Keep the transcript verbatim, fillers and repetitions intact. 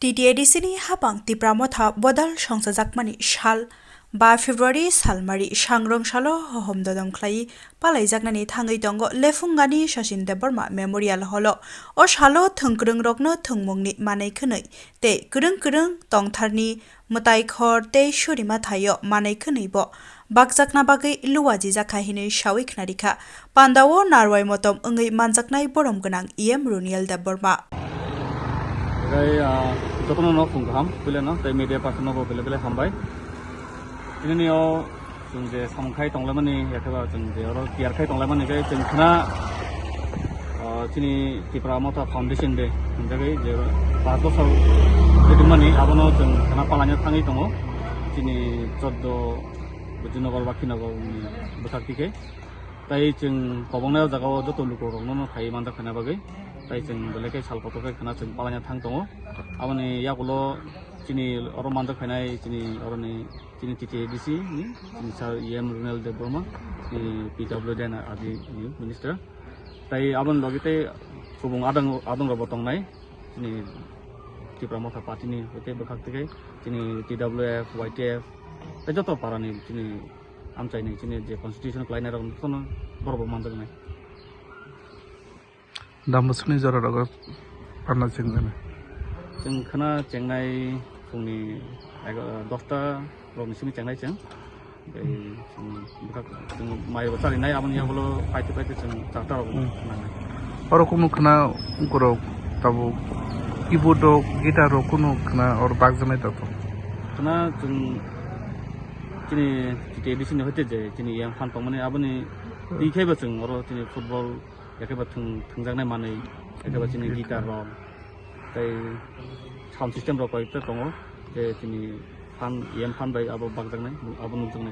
T T A D C ni hapang Tipra Motha bodol songchajakmani sal ba February salmari sangrong salo hohom dodom khlai palaijaknani thangwi tongo Lephungani Sachin Debbarma Memorial Hall o. O salo thwngkwrwngrokno thwngmungni manwi khwnwi tei kwrwng kwrwng tongtharni mwtai khor tei surima thaio manwi khwnwi bo bakjakna bagwi luajijak kha hinwi sawi khna rikha. Pandao narwai motom wngwi manjaknai borom gwnang E M Runiel Debbarma. Oke, ah, jotono no phung kaham, puilano, tei media person no bo bele bele hambai. Ini ni o chwng je samung khai tonglaimani, yakhe ba chwng je oro tiyar khai tonglaimani khe chwng khna, ah, chini Tipra Motha Foundation Day, hwnjagwi je paanch bosor ridimani, abono chwng khna palanya thangwi tongo. Chini choddo Bujinagar, Bakinagar ni bwkhak tikhe. Tai chwng kobongnai o jaga o joto lukurokno no phaiwi manjak khaina bagwi. Tai chwng belai khe sal kotor khe khna chwng palanya thang tongo. Aboni yagulo chini oro manjak khainai chini oroni chini T T A D C ni chini sir E M Runiel Debbarma, chini P W D na adi ni minister. Tai aboni logi tei kubung adang, adang rok bo tongnai. Chini Tipra Motha Party ni hoite bwkhak tei chini T W F, Y T F, tei joto para ni chini amchai ni chini je constitution khlai nai rok jotono borok bo manjaknai. Dambusuni jora rogo panna chengmani. Chwng khna chengnai phungni ego-, dosta rokni simi chengnai chwng. Tei chwng bwkhak chwng mai bo charinai, aboni yagulo paite paite chwng charta rok Hmm. nangnai. Oro kunu khna borok tabuk keyboard rok, guitar rok kunu khna oro bakjaknai tabuk. Khna chwng chini T T A D C ni hoite je chini yang phan tongmani aboni Hmm. twi khe bo chwng oro chini football Yakhe ba thwng-, thwngjaknai manwi, yakhe ba chini Hmm. guitar rok, tei sound system rok koi ta tongo, je chini phan, E M phan bai abo bakjaknai, abo nukjaknai.